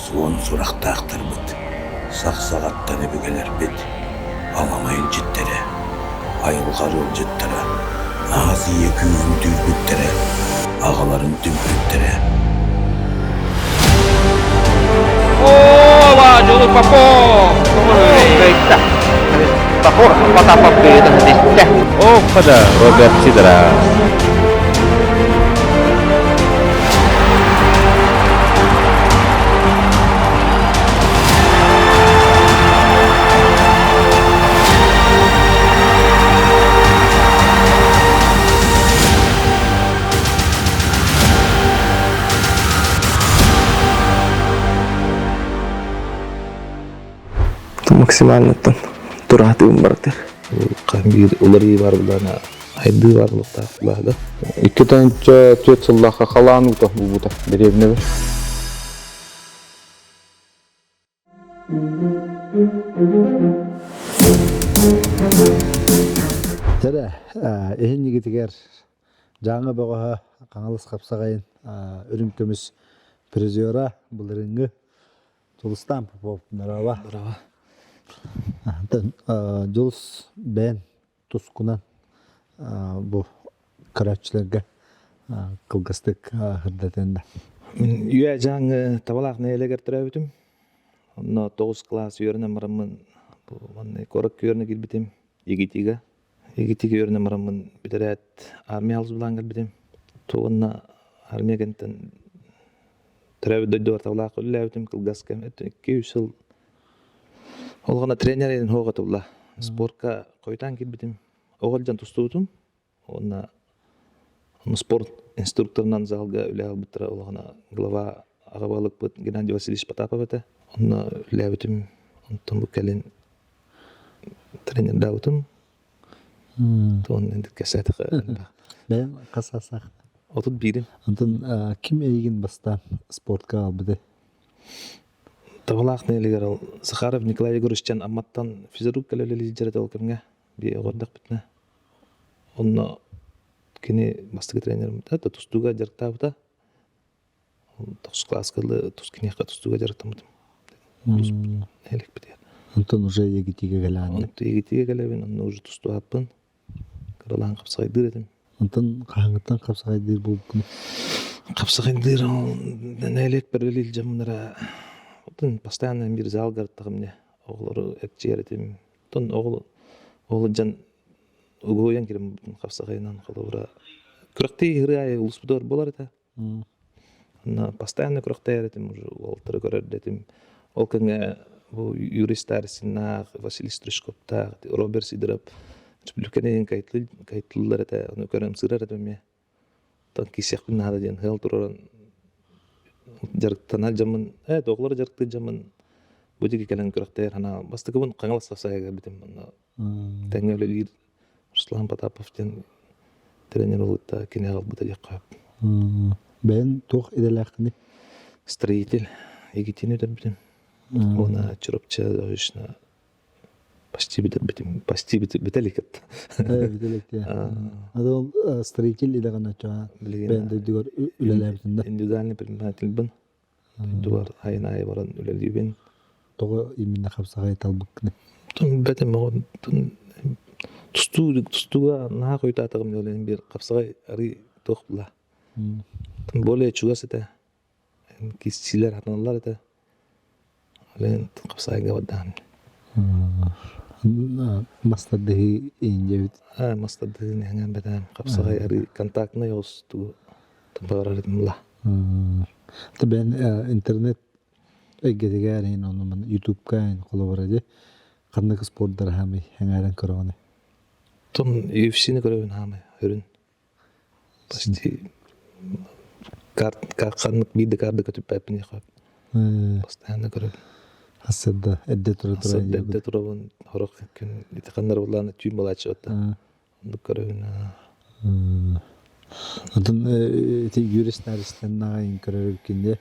Суон сурахтаахтарбыт, сах саҕаттан өбүгэлэрбит, аламай илдьиттэрэ, айылҕа ыалдьыттара, Азия күүһүн түүрбүттэрэ, аҕаларын түмпүттэрэ. Ова, Дьулус Попов! Кыайда. Христофор Потапов кыайыытын ситистэ. Оппада, Роберт Сидоров. Максимальныттан тураатыым барытыр. Биир уларыы бар булана айдыы бар булуктаах булаада. 2004 сыллаахха халаан уута буолбута дэриэбинэбэр. Тэрэ, иһин нигитигэр Дьааҥы бөҕөһө Хаҥалас хапсаҕайын үрүҥ көмүс призера былырыыҥҥы Дьулустаан Попов Нырава. Нырава. Дьулус бэйэн тускунан бу көрөөччүлэргэ кылгастык сырдатыан да. Мин Үө Дьааҥы Табалаах нэһилиэгэр төрөөбүтүм. Онно тоҕус кылаас үөрэнэн бараммын бу манна куоракка үөрэнэ киирбитим ИГТИга. ИГТИга үөрэнэн бараммын бүтэрээт армия алыс кэлбитим. Уонна армия кэнниттэн төрөөбүт дойдубар Табалаахха үлэлээбитим кылгас кэм 2-3 сыл Олоҕуна тренер иһин суох этэ Спортка хойутаан киирбитим. Оҕо илдьэн тустубутум. Уонна спорт инструкторынан залга үлэ ылбыттара олоҕуна глава аҕа баһылыкпыт Геннадий Васильевич Потапов этэ. Онно үлэлээбитим. Онтон бу кэлин тренердаабытым. Туон кэсээтэхэ Бэйэм хас саастаах? 31-им. Онтон ким эйигин бастаан спортка аҕалбытай? Табалаах нэһилиэгэр ол Захаров Николай Егоровичтан Амматтан физрук кэлэ үлэлиир этэ ол кэмҥэ бии оҕордохпутуна. Онно кини бастакы тренерим да тустууга дьарыктаабыта. Тохсус кылааска тус киниэхэ тустууга дьарыктаммытым. Нэһилиэкпитигэр. Онтон уже егитигэ кэлэҕин. Онтон егитигэ кэлэбин, онно уже тустуһаппын. Кыралаан хапсаҕайдыыр этим. Онтон хаһааҥҥыттан хапсаҕайдыыр буолбуккун? Хапсаҕайдыыр нэһилиэкпэр үлэлиир дьоммунара оттон постоянно биир залга ырыттаҕым дьэ. Оҕолору эрчийэр этим. Оттон оҕол оҕол дьон угуйан кирим хапсаҕайынан холобура күрэхтии ырыа аайы улуспутугар буолар этэ. Онно постоянно күрэхтэһэр этим уже уолаттары көрөр да этим. Ол кэмҥэ бу Юрий Старостиннаах, Василий Стручковтаах, Роберт Сидоров республиканы кайтыллар этэ, ону көрөн сырар этим эмиэ. Оттон киирсиэхпин наада диэн ыал туруоран дьарыктанар дьоммун, ээ оҕолору дьарыктыыр дьоммун бу диэки кэлэн күрэхтэһэр санаа бастакыбын Хаҥалас сайга кэлбитим онно тэҥҥэ үлэлиир Руслан Потапов диэн тренер ылыта кини аҕалбыта диэххэ сөп. Бэйэн туох идэлээххиний? Строитель егитини бүтэрбитим. Уонна Чурапчы очно почти бүтэрбитим. Почти бүтэ илик Бүтэ илик Ады ол строитель идэҕин оччоҕо бэйэн дойдугар үлэлээбитин да? Индивидуальный предпринимательбын. Дойдубар айын аайы баран үлэлиибин. Тоҕо именно хапсаҕай талбыккыный? Бэтим тустуу тустууга наһаа хойутаатаҕым диэн биир хапсаҕай арыы туох була. Более чугас этэ. Киссилэр хатаналлар этэ. Олен хапсаҕайга бардаҕым. Мастардыһыы иин дьэбит. Мастардыһыы нэһэҥэн бэтээн хапсаҕай арыы контактнай оҕус тугу баҕарар этим ла. Бэйэн интернет эйгэтигэр иһин онно ютубка иһин холобура дии ханнык спордары хаамый эҥээрин көрөҕүнүй? Тон UFC-ни көрөбүн хаамай өрүн. Почти ханнык биир да карды көтүппэппин диэххэ постоянно көрөбүн. Ассырда эрдэ тура тура эрдэ турабын хорох күн ити ханнар буллаана түүн балааччы отта Оннук көрөбүн. Онтон ити юрист наристаннаҕа көрөр эбиккин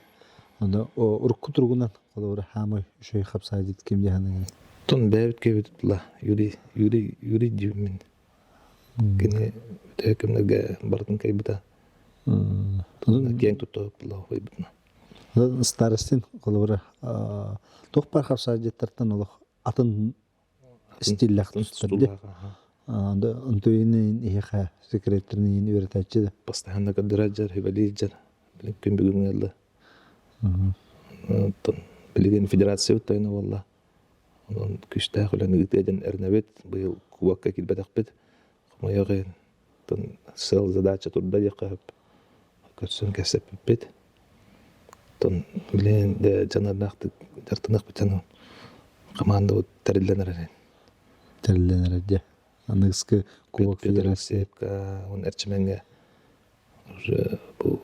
Онно урукку туругунан холобура хаамай үчүгэй хапсаайдыт ким дьаһаныгын? Тон бэйэбит кэбит ла Юрий Юрий Юрий диибин. Кини төһө кэмнэргэ барытын кайбыта. Киэҥ тутта була хойбутна. Старостин холобура туох баар хапсаадьыттартан олох атын стиллээх тустар дии. Онтуйун иһиэхэ секретарин үөрэтээччи да. Постоянно көрдөрөр хүбэлиир дьар. Күн бүгүн ыалла. Оттон билигин федерация тойоно буолла. Онон күүстээх үлэни ыытыа диэн эрэнэбит. Быйыл кубокка киирбэтэхпит. Хомойуох иһин сыал задача турда диэххэ сөп. Көрсөн кэпсэппиппит. Оттон билигин да дьаныардаахтык дьарыктаныахпыт дьаныам. Командабыт тэриллэн эрэр. Тэриллэн эрэр дьэ. Аныгыскы кубок Петр Алексеевка уонна Эрчимэҥҥэ уже бу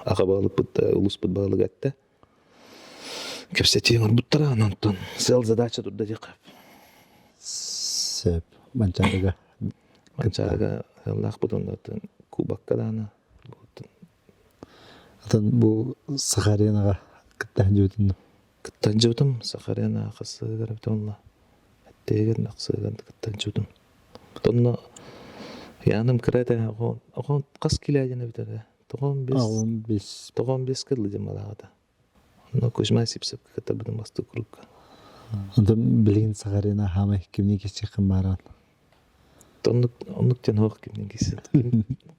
аҕа баһылыкпыт улууспут баһылыга эттэ. Кэпсэтии оҥорбуттара, онтон сыал задача турда диэххэ. Сөп. Манчаарыга. Манчаарыга сыаллаахпыт онно кубокка даҕаны. Атын бу Сахаренаҕа кытта сылдьыбытын Кытта сылдьыбытым Сахарена хасыгар эбитэ онно. Эттиэгэр нахсыгар кытта сылдьыбытым. Онно яным кыра этэ оҕо хас килэ диэн эбит эрэ. 95. 95 кылы диэн балаҕата. Онно Кузьма Сипсепка кытта бастык курукка. Онтон билигин Сахарина хаамай кимни кисиэххин бааран? Оннук оннук диэн суох кимниин кисиэн.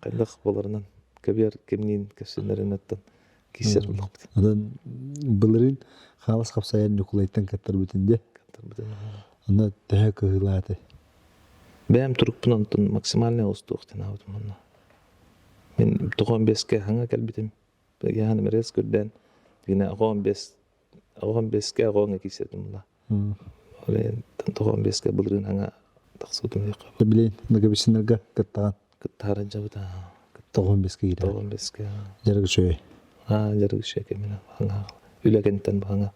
Хайдах буоларынан көбүөр кимниин кэпсэнэрин оттон киссэр буллахпыт. Онон былырыын хаалас хапсайан Ньукулайтан каттарбытын дьэ. Каттарбытын. Онно төһө кыһыылааты? Бэйэм турукпун онтон максимальный олустуох диэн аабытым онно. Мин 95-кэ хаҥа кэлбитим. Яһан мэрээс көрдөөн гина 95 95-кэ оҕоҥ киирсэтим була. Ол 95-кэ былырыын хаҥа тахсыбытым диэххэ. Билин Ноговицыннарга кыттаҕын. Кыттаһарын дьабыта. 95-кэ киирэ. 95-кэ. Дьарык үчүгэй. Аа, дьарык үчүгэй кэминэ хаҥа үлэ кэнниттэн хаҥа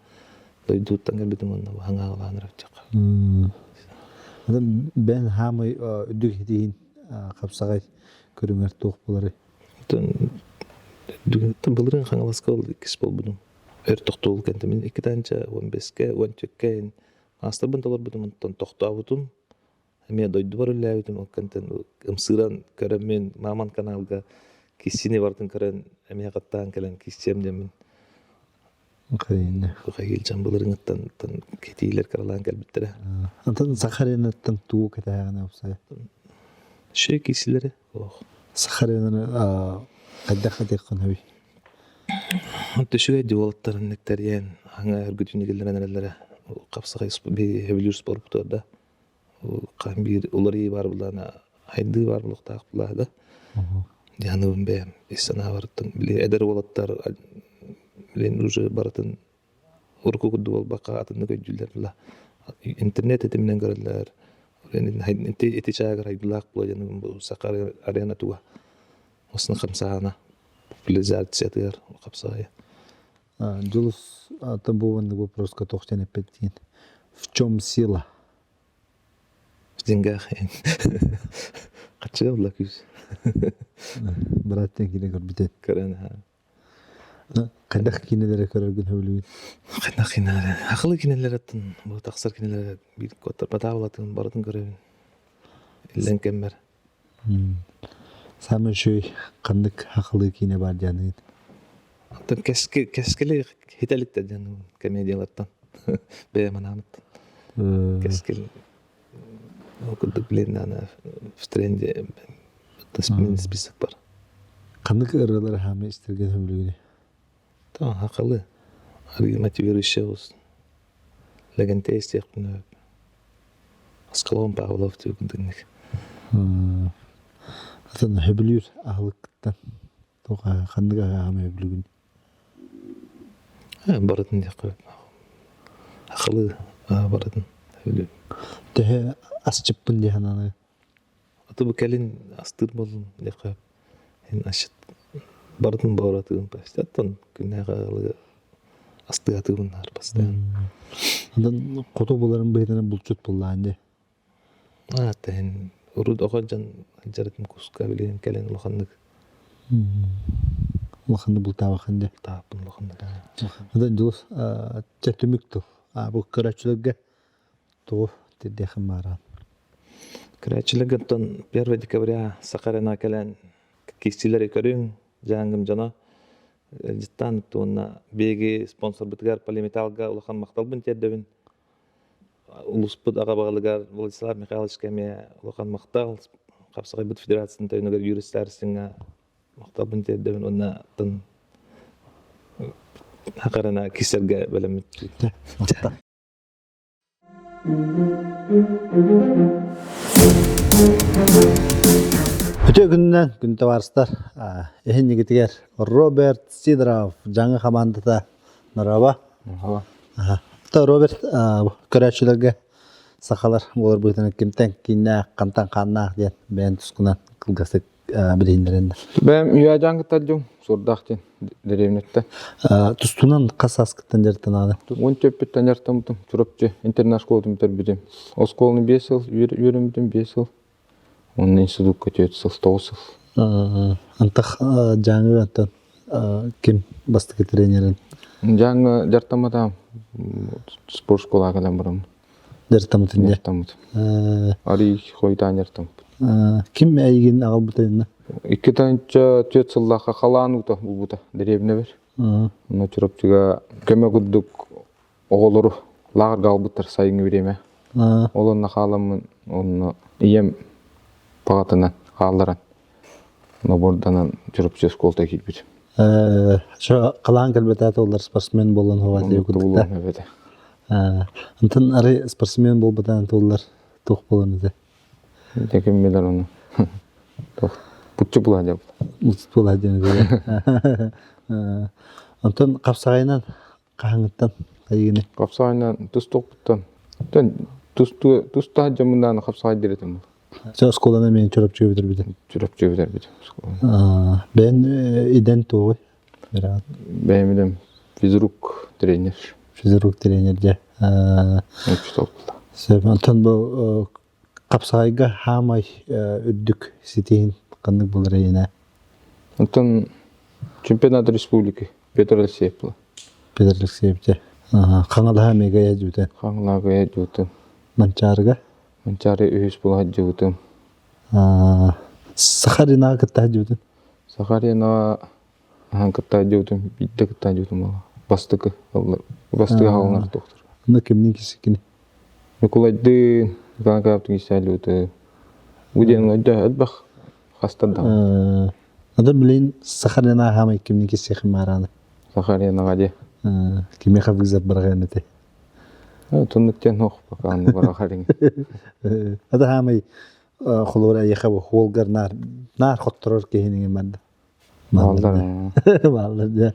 дойдуттан кэлбитим уонна хаҥа аҕалаан ырапчахха. Бэн хаамай үрдүк хитиин хапсаҕай көрүҥэр туох буоларый? Былырыын Хаҥаласка ол иккис буолбутум. Өр тохтобул кэнтэ мин икки таһынча 15-кэ, 14-кэ маастарбын толорбутум, онтон тохтообутум. Эмиэ дойдубар үлэлээбитим, ол кэнтэн ымсыыран көрөммүн, Маман каналга киссини барытын көрөн, эмиэ хаттаан кэлэн киссиэм диэммин. Хайыылдьан былырыҥыттан кэтиилэр кыралаан кэлбиттэрэ. Антон Сахаринаттан тугу кэтээҕинэ уопсайа? Шей киисилэри олох. Сахаринаны хайдах этиэххин сөбүй? Үчүгэй дии уолаттар инниктэрийэн аҥа өргүтүн киллэрэн эрэллэрэ хапсаҕай сөбүлүүр спорпутугар да хаан биир уларыйыы баар булаана хайдыы баар буолуохтаах булаа да дьааныбын бэйэм ис санаабарыттан били эдэр уолаттар билин уже барытын урукку курдук буолбакка атыннык өйдүүллэр була интернет этиминэн көрөллөр ити чаагар хайдылаах була диэн бу саха арена туга осна хамсаана популяризациятыгар хапсаайа Дьулус атын бу маннык вопроска туох диэн эппэттиин в чем сила В деньгах Хаччыга була күүс. Брат диэн киинэ көрбүтүн. Көрөн Хайдах киинэлэри көрөргүн сөбүлүүгүн? Хайдах киинэлэри? Акылы киинэлэр аттын бу тахсар киинэлэри биир куоттар батаабылатын барытын көрөбүн. Иллэҥ кэммэр. Саамай үчүгэй ханнык акылыы киинэ баар дианыгын? Оттон кэскили хитэликтэр диэн комедиялартан бэйэм анаабыт. Кэскил ол курдук блин аны в тренде список бар. Ханнык ырыалары хаамай истэргэ сөбүлүүгүнүй? Хакалы мотивирующий Лэгэнтэй истиэхпин Аскалон Павлов курдук. Атын сөбүлүүр аһылыктан туох ханнык аһаамай сөбүлүүгүн? Барытын диэххэ Ахылы барытын сөбүлүүр. Төһө асчыппын дии сананыгын? Аты бу кэлин астыыр буоллум диэххэ ин асчыт барытын буоратыгын оттон күннээҕи аҕалыгы астыатыыбын наар постоянно. Онтон хоту буларын быһыытынан булчут буллаан дии. Аата иһин урут оҕо дьон сылдьарытым куска билигин кэлин улаханнык Улаханнык бултаабаккын дии. Бултаабаппын улаханнык. Онтон Дьулус чэ түмүк тыл. Бу көрөөччүлэргэ тугу тирдиэххин бааран? Көрөөччүлэргэ оттон 1 декабря Сахарина кэлэн киирсиилэри көрүҥ, дьаһангым дьоно. Ыалдьыттаан уонна биһиги спонсорбытыгар Полиметалга улахан махталбын тиэрдэбин. Улууспут аҕа баһылыгар Владислав Михайловичка эмиэ улахан махтал. Хапсаҕайбыт федерациятын тойонугар Юрий Старостиҥҥа махталбын тиэрдэбин уонна атын хакарына кисэргэ бэлэммит. Үтүө күнүнэн күн табаарыстар эһиннигитигэр Роберт Сидоров дьаҥы хамаандата Нараба. Роберт көрөөччүлэргэ сахалар буолар быһыытынан кимтэн кииннээх, хантан хааннаах диэн бэйэн тускунан кылгастык билиһиннэрэн. Бэйэм Үөдьаан кытта дьум сурдаах диэн дэриэбинэттэн. Тустунан хас сааскыттан дьарыктанаҕын? Уон төрпүттэн дьарыктаммытым. Чурапчы интернат школатын бүтэрбитим. Оскуоланы биэс сыл үөрэммитим биэс сыл. Уонна институкка түөрт сыл, тоҕус сыл. Антах Дьааҥы антон ким бастакы тренерин? Дьааҥы дьарыктамматаҕым. Спорт школаҕа кэлэн бараммын. Дьарыктаммытын дьэ. Дьарыктаммытым. Арый хойутаан дьарыктаммыт. Ким эйигин аҕалбытын? 2004 сыллаахха халаан уута булбута дэриэбинэбэр. Онно Чурапчыга көмө курдук оҕолору лааҕырга аҕалбыттар сайыҥҥы бириэмэ. Ол онно хааламмын онно ийэм баҕатынан хаалларан наборданан Чурапчы оскуолата киирбитим. Халаан кэлбэтэ олар спортсмен буолан буолуон эбэтэ. Антон ары спортсмен буолбатаан туоллар туох буолан этэ? Дьэ ким билэр ону. Путчу була дьэ. Путчу була диэн Онтон хапсаҕайынан хаһаҥыттан хайыгыны? Хапсаҕайынан тустуохпуттан. Тустуу тустаах дьоммунаан хапсаҕай диретим. Сэ оскуоланы мен Чурапчыга бүтэрбитим. Чурапчыга бүтэрбитим. Бэйэн идэн туоҕуй? Бэйэм идэм физрук тренер. Физрук тренер дьэ. Сөп. Онтон бу хапсаҕайга хаамай үрдүк ситиһин ханнык булар эйинэ? Онтон чемпионат республики Петр Алексеев була. Петр Алексеев дьэ. Хаҥалаһа мега дьүтэ. Хаҥалаһа дьүтэ. Манчаарыга? Манчаары үһүс була сылдьыбытым. Саха аренаҕа кытта сылдьыбытым. Саха аренаҕа аһан кытта сылдьыбытым, биирдэ кытта сылдьыбытым бастакы бастакы хаалынар доктор. Онно кимниин кисиккини? Ньукулайдыын, Николай Николаевтыын кисээллибитэ. Бу диэн өйдөө элбэх хастар даҕаны. Ада билин Саха аренаҕа хаамай кимниин киссиэхин маарааны? Саха аренаҕа диэ. Кимиэхэ вызов быраҕыан этэй? Туннук диэн ох пока барахарин. Ата хаамай холобура эйиэхэ бу хуолгар наар наар хотторор киһиниҥин барда. Бааллар. Бааллар дьэ.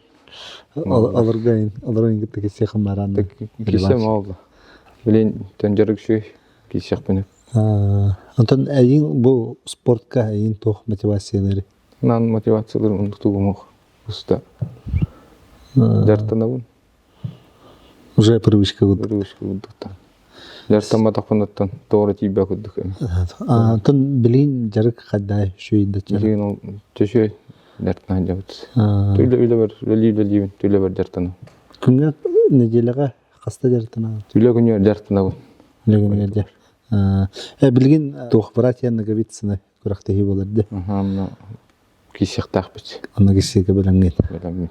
Олорго олорго кытта киссиэхин баран. Киссем олду. Билин төнжөрүк сүй киссиэхпин. Онтон эйиҥ бу спортка эйиҥ туох мотивациялары? Нан мотивациялар унутугумух. Уста. Дьартанабын. Уже привычка курдук. Привычка курдуктан. Дьарыктамматахпыныттан тоҕо тиийбэ курдук. Антон билигин дьарык хаддай үчүгэй Билигин ол төшөй дьарыктаан дьабыт. Түлэ үлэбэр үлэлии үлэлиибин түлэбэр дьарыктанабын. Күҥҥэ нэдиэлэҕэ хаста дьарыктанабын? Үлэ күнүгэр дьарыктанабын. Үлэ күнүгэр дьэ. Э билигин туох братья Ноговицыны күрэхтэһии буолар дии. Аха, киисиэхтээхпит. Онно киссиэгэ бэлэмҥин. Бэлэммин.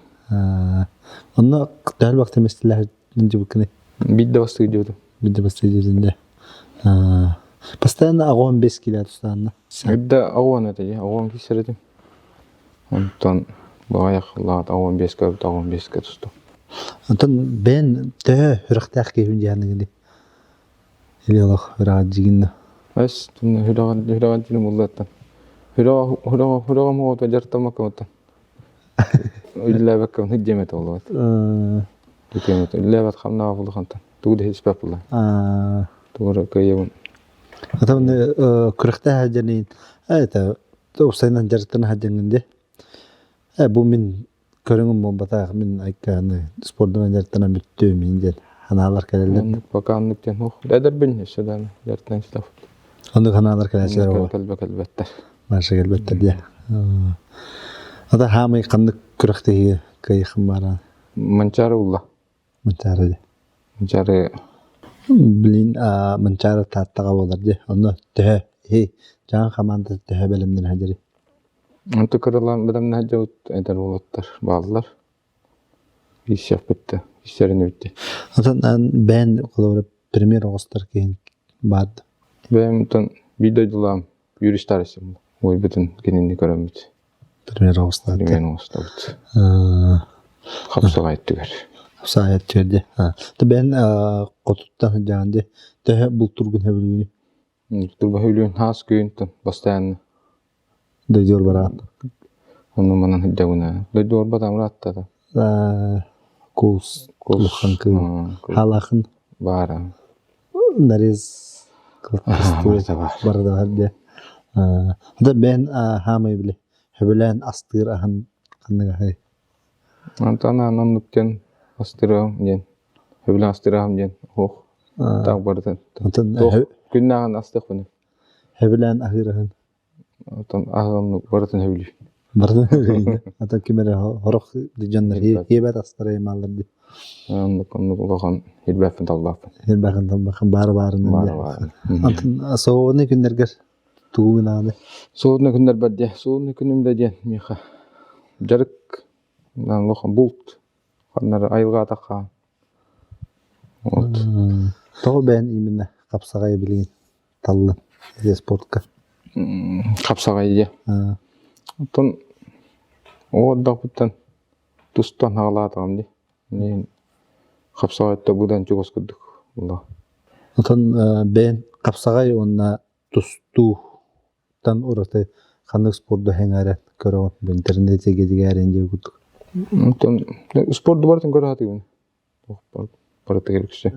Онно төһө элбэхтэ миэстэлээх дьыбыккыный? Биирдэ бастыы диэбитим. Биирдэ бастыы диэтин дэ. Постоянно аҕуон бес килэ тустаанна. Биирдэ аҕуон этэ дии, аҕуон киссэр этим. Онтон баҕайах лаат аҕуон биэскэ аҕуон биэскэ тустум. Онтон бэйэн төһө сүрэхтээх киһибин диэханыгыный? Или олох ыраах дьигинна. Эс, хүрэҕин хүрэҕин тилим уллаттан. Хүрэҕ хүрэҕ хүрэҕим оҕото дьартамакка Үллээбэккэ ону диэм этэ олуот. Диэм этэ. Үллээбэт хамнаҕа булухантан. Тугу да испэт була. Тугу эрэ кыайабын. Ата күрэхтээх дьэниин это уопсайынан дьарыктана сылдьаҥҥын дии. Э бу мин көрүҥүм буолбатах, мин айкааны спордунан дьарыктанан бүттүм мин диэн санаалар кэлэллэр. Оннук пока оннук диэн ох. Эдэрбин өссө даҕаны дьарыктанан истэх. Оннук санаалар кэлээччилэр буолар. Кэлбэ кэлбэттэр. Маша кэлбэттэр диэ. Ата хаамай ханнык күрэхтэһиигэ кыайыаххын баараа? Манчаары улла. Манчаары дии. Манчаары Блин, Манчаары Тааттаҕа буолар дии. Онно төһө иһи дьаҥ хамаандата төһө бэлэмнэнэ сылдьарый? Онто кыралаан бэлэмнэһэ дьабыт эдэр уолаттар бааллар. Ииссиэхпит да, ииссэрин эбит. Отон бэйэн холобура пример оҕустар киһин баар да? Бэйэм оттон биир дойдулаам Юрий Старостин уойбутун кинини көрөммүт. Пример оҕустар. Пример оҕустабыт. Хапсаҕай өттүгэр. Хапсаҕай өттүгэр дии. То бэйэн хотуттан сылдьаҕын дии. Төһө бултуургун сөбүлүүнүй? Турба сөбүлүүн хаас күн постоянно. Дойдуор бараан. Онно манан сылдьабын. Дойдуор батам ырааттата. Куус, улахан кыыл. Халахын. Баара. Нарез барда бар дии. Да бэйэн хаамай били хөбүлээн астыыр аһын ханнык аһый? Антон оннук диэн астыырам диэн хөбүлээн астыырам диэн оһох таах барытын. Күннээҕин астыахпын. Хөбүлээн аһыыр аһын. Оттон аһыамнык барытын сөбүлүүр. Барытын сөбүлүүр. Атын ким эрэ хорох дьоннор иэбэт астара аймааллар дии. Оннук оннук улахан ирбэппин талбаппын. Ирбэхин талбахын баары баарынан. Баары баарынан. Антон суолунай күннэргэр тугу гынааны? Суолунай күннэрбэр диэ. Суолунай күнүм да диэн миэхэ дьарык улахан булт ханнары айылҕаатахха вот. Тоҕо бэйэн именно хапсаҕай билигин таллын спортка? Хапсаҕай дьэ. Оттон оҕо эрдэхпиттэн тустан аҕалаатаҕым дии. Мин хапсаҕайтта быдан чугас курдук буолла. Оттон бэйэн хапсаҕай уонна тустууттан ураты ханнык спорду сэҥээрэн көрөҕүн? Бу интернет эйгэтигэр диэн курдук. Оттон спорду барытын көрө сатыыбын. Барытыгар үксэ.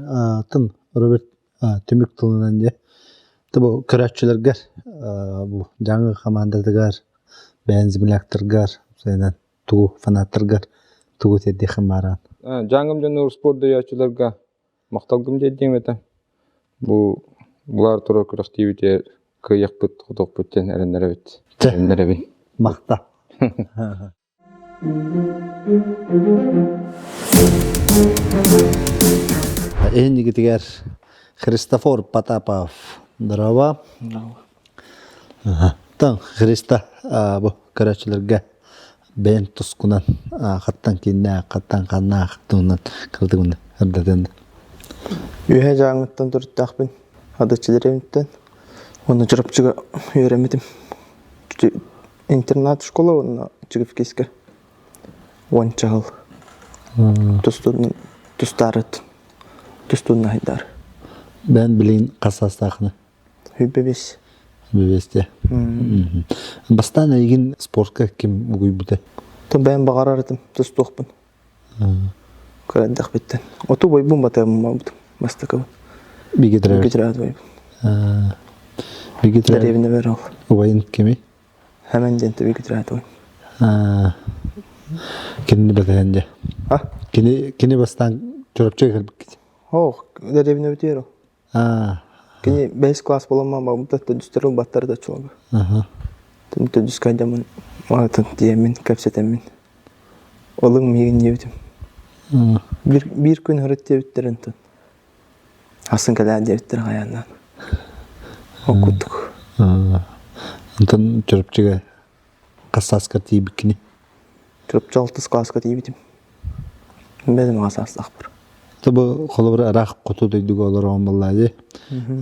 Тын Роберт түмүк тылынан дьэ бу көрөөччүлэргэр бу Дьааҥы хамаандатыгар бэйэн земляктаргар тугу фанаттаргар тугу тиэрдиэххин бааран? Дьааҥым дьонугар спорт дөйөөччүлэргэ махталгым диэдиэм этэ. Бу булаар турар күрэхтиибитигэр кыайыахпыт, хотуохпут диэн эрэннэрэбит. Эрэннэрэбин. Махта. Иһин Христофор Потапов. Здорово. Тан Христа бу көрөөччүлэргэ бэйэн тускунан хаттан кииннээх, хаттан ханнаах туһунан кырдыгын ырдатын. Үөһэ Дьааҥыттан төрүттээхпин, Адыччы дэриэбиттэн. Уонна Чурапчыга үөрэммитим. Интернат школа уонна Чигифкискэ уонча сыл тустуун тустаарыт тустууннаһайдаар. Бэйэн билигин хас саастаахына? Хүббэбис. Бүбэсте. Бастаан эйигин спортка ким угуйбута? Бэйэм баҕарар этим тустуохпун. Кыра эрдэхпиттэн. Оту бойбун батыаммын бастакыбын. Бигэ Бигэ бойбун. Бигэ Дэриэбинэ бэр ол. Убайын кими? Хэмэн диэн бигэ бойбун. Кинини батыһан дьэ. А? Кини кини бастаан Чурапчыга кэлбиккит. Ох, дэриэбинэ бүтүөр ол. Кини бэһис класс буоламман барбыта төрдүстэр ылбаттар да чулага. Төрдүскэ айдаммын атын тиийэммин кэпсэтэммин ылыҥ миигин диэбитим. Биир, биир күн һырыт диэбиттэр онтон астын кэлээр диэбиттэр хайааннаан. Ол курдук. Онтон Чурапчыга хас сааскар тиийбиккиний? Чурапчы алтыс класска тиийбитим. Бэдим аҕа саастаахпар. Бу холобура ыраах хоту дойдуга олороон буоллаа дии.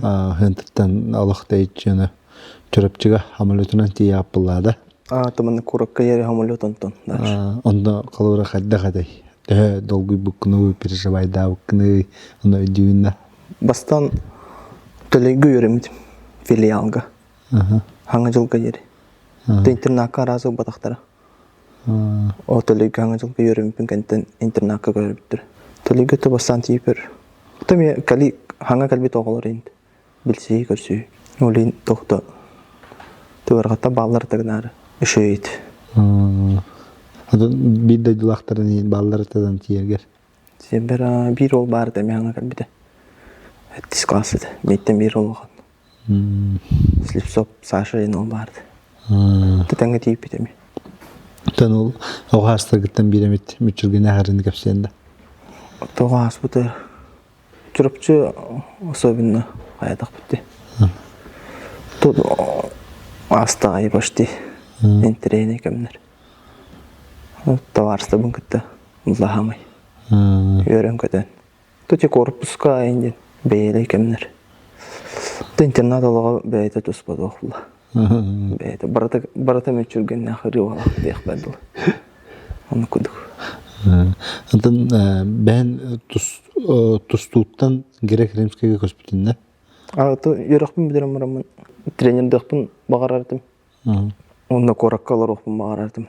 Хантыттан олох тэйиччини Чурапчыга самолетунан тиийэ буоллаа да. Аа, тыманы куракка ере самолет онтон дальше. Онно холобура хайдах этэй? Төһө долгуйбуккунуй, переживайдаабыккыный, ону өйдүүгүн да? Бастан төлөйгө үөрэммитим филиалга. Хаҥа дьылга диэри. Интернакка араас ылбатахтара. О Төлөйгө хаҥа дьылга үөрэммиппин кэнниттэн интернакка көһөрбүттэр. Төлөйгө то бастаан тиийпэр. То эмиэ кали хаҥа кэлбит оҕолор инт билсиһии көрсүһүү. Ол иһин тохто тыарҕатта бааллар тагынаары үчүгэйит. Биир дойдулаахтарын иһин бааллар тыдан тиийэргэр. Сиэнбэр биир уол баар этэ эмиэ хаҥа кэлбитэ. Сэттис класс этэ. Мииттэн биир улахан. Слепцов Саша диэн уол баар этэ. Тэтэҥҥэ тиийбит эмиэ. Оттон ол оҕо аастаргыттан биир эмит мүччүргэнэ аһарын кэпсиэн да. Тоҕо ааспыта Чурапчы особенно хайатахпыт дии. Тут аастаҕай почти интэриэһинэй кэмнэр. Табаарыстарбын кытта ыллаһамай. Үөрэн-көтөн. Тути корпуска диэн бэйэлэй кэмнэр. Интернат олоҕо бэйэтэ туспа туох була. Бэйэтэ барыта барыта мүччүргэннээх ырыалаах диэхпэр дылы. Оннук курдук. Онтон бэйэн тустууттан Грек-Римскэйгэ көспүтүннэ? Үөрэхпин бүтэрэн бараммын тренердиэхпин баҕарар этим. Онно куоракка олоруохпун баҕарар этим.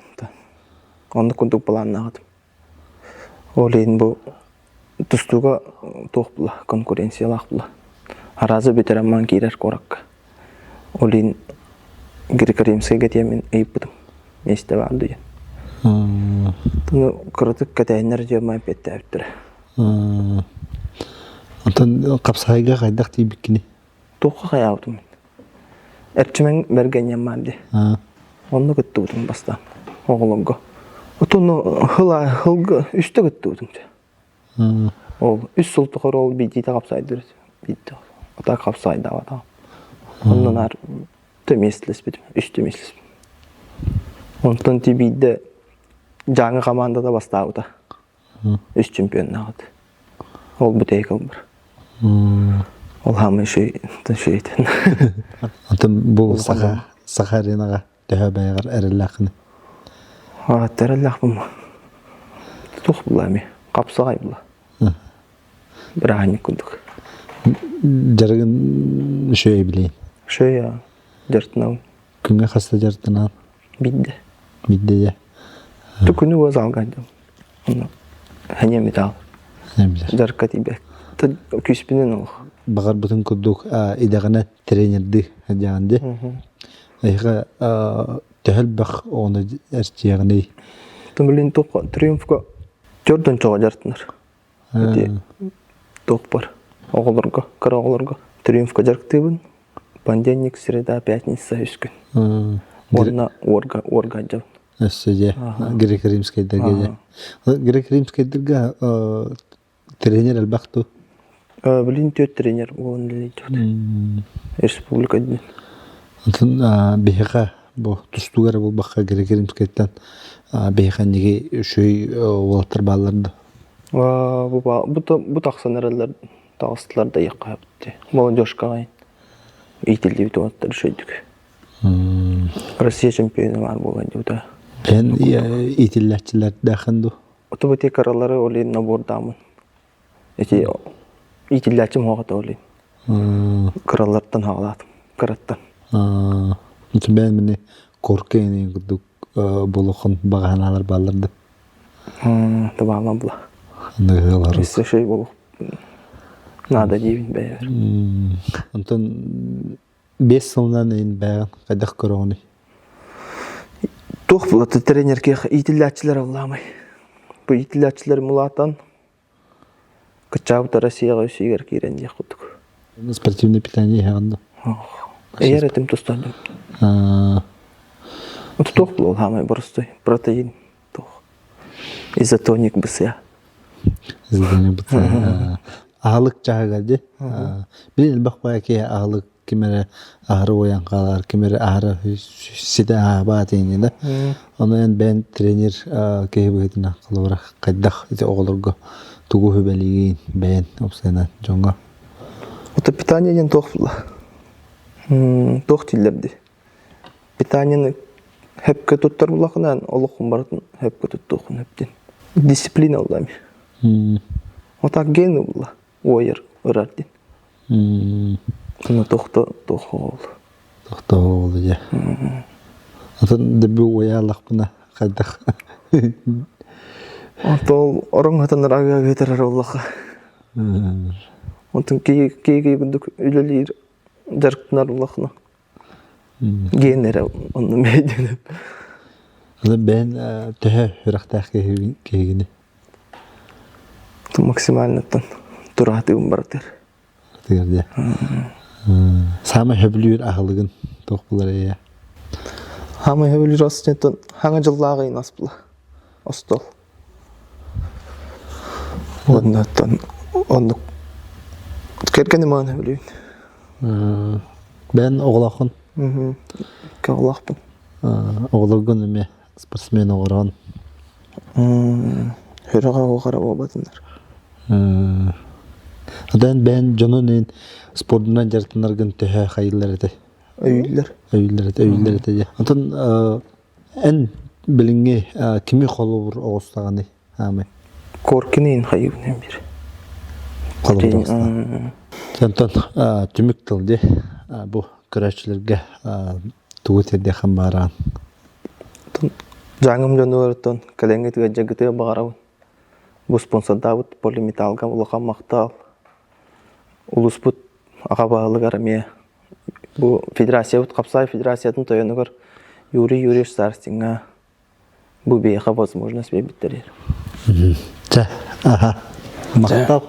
Оннук курдук былааннаах этим. Ол иһин бу тустууга туох була, конкуренциялаах була. Араазы бүтэрэн маан киирэр куоракка. Ол иһин Григорьевскайга тиэмин ыйыппытым. Миэстэ баар диэн. Ну, кыратык кэтэһиннэр дьиэмэ эппиэттээбиттэрэ. Онтон хапсаайга хайдах тиийбиккиний? Туохха хайаабытым мин? Эрчимэн бэргэнньэммаан дии. Онно кыттыбытым бастаан оҕолорго. Отону хыла хылга үстэ кыттыбытым. Ол үс сыл тухары ол биирдиитэ хапсайдыр. Биирдэ атак хапсайдаабатаҕым. Онно наар миэстэлэспитим, үстэ миэстэлэспитим. Онтон ти биирдэ Дьааҥы хамаандата бастаабыта. Үс чемпионнаабыт. Ол бүтэһик ылбыр. Ол хаамай үчүгэй Атын бу саха саха аренаҕа төһө бэйэҕэр эрэллээххиний? Эрэллээхпин туох була эми хапсаҕай була. Бырааһынньык курдук. Дьарыгын үчүгэй билиин. Үчүгэй дьарыктанабын. Күҥҥэ хаста дьарыктанаҕын? Биирдэ. Биирдэ дьэ. Ту күнү уо залга дьом. Онно ханьа металл. Дьарыкка тиийбэт. Күүспүнэн олох. Баҕарбытын курдук идэҕинэ тренердии сылдьаҕын дии. Эһиэхэ төһө элбэх оҕону эрчийэҕиний? Блин, туох триумфка төрдөн чоҕо дьарыктанар. Ити туох бар оҕолорго, кыра оҕолорго триумфка дьарыктыыбын. Понедельник, среда, пятница үс күн. Уонна уорга уорга дьон. Өссө дьэ грек-римскайдарга дьэ. Грек-римскайдарга тренер элбэх дуу? Блин, түөрт тренер буолан үлэлиир Республика диэн. Онтон биһиэхэ бу тустууга эрэ буолбакка грек-римскайтан биһиэхэ инники үчүгэй уолаттар бааллар да? Бу бу тахсан эрэллэр таҕыстылар да ыйыахха сөп Молодежкаҕа иитиллибит уолаттар үчүгэйдик. Россия чемпиона баар буолан дьута. Эн иитиллээччилэрдээххин дуу? Отубути кыралары ол иһин набордаамын. Ити иитиллээччим хоҕото ол иһин. Кыралартан хаҕалаатым. Кыраттан. Бэйэн мини корка ини курдук болохун баҕаһанаалар бааллар да. Табаалан була. Ныгыалар. Өссө шей болух наада диибин бэйэбэр. Онтон 5 сылынан иин бэйэҕин хайдах көрөҕүнүй? Туох була тренерге иитиллээччилэр аллаамай. Бу иитиллээччилэр мулаатан кыччаабыт Россияҕа үсүйгэр киирэн диэх курдук. Спортивное питание иһэҕин да? Эйэр этим тустан. Туох була хаамай боростой протеин туох изотоник бысыа. Изотоник бысыа. Аһылык чаһыгар дии. Били элбэх баайа киһи аһылык ким эрэ аһары уойан хаалар, ким эрэ аһары ситэ аһаабаат ини да. Ону эн бэйэн тренер киһи быһыытынан холобура хайдах ити оҕолорго тугу сүбэлиигин бэйэн уопсайынан дьоҥҥо? Это питание диэн туох була? Туох дииллэр дии. Питаниены хөпкө туттар булахынан олоххун барытын хөпкө туттуоххун хөп диэн. Дисциплина була эми. Вот так ген була уойар ырар диэн. Аны тохто тохоол. Тохтоол дьэ. Атын дэбби уойаалахпына хайдах Онтон ороҥ хатанар агыатарар оллаха. Онтон кии кии курдук үлэлиир дьарыктанар улахна. Ген эрэ онно мэйдэнэп. Аны бэйэн төһө сүрэхтээх киһигини? Максимальноттан тураатыгым барытыр. Тыгар дьэ. Саамай сөбүлүүр аһылыгын туох булар эйэ? Хаамай сөбүлүүр ас хаҥа дьыллааҕы ас була. Остуол. Оннуттан оннук кэргэним аан сөбүлүүбүн. Бэйэн оҕолооххун? Икки оҕолоохпун. Оҕолоргун эмиэ спортсмен оҕорон? Сүрэҕэ оһуохара буолбатыннар. Адан бэйэн дьонун спордунан дьарыктанаргын төһө хайыллар этэ? Өйүүллэр. Өйүүллэр этэ, өйүүллэр этэ дьэ. Онтон эн билиҥҥи кими холобур оҕустаҕыный аамай? Коркины хайыбын бир. Холобур оҕустаҕын. Онтон түмүк тыл дии бу көрөөччүлэргэ тугу тиэрдиэххин баҕараҕын? Дьааҥым дьонугар кэлэҥҥит ыалдьаргытыгар баҕарабын. Бу спонсордаабыт Полиметалга улахан махтал. Улууспут аҕа баһылыгар эмиэ бу федерациябыт хапсаай федерациятын тойонугар Юрий Юрьевич Старостиҥҥа бу биһиэхэ возможность биэрбиттэригэр. Чэ, аха. Махтал.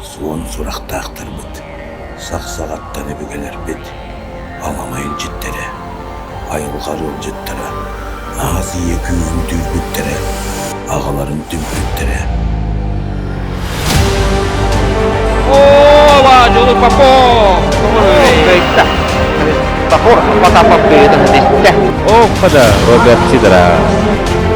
Суон сурахтаахтарбыт, сах саҕаттан өбүгэлэрбит, аламай илдьиттэрэ, айылҕа ыалдьыттара, Азия күүһүн түүрбүттэрэ, аҕаларын түмпүттэрэ. Оо, Дьулус Попов! Попов, Потапов быйытын истэ. Оппада, Роберт Сидоров.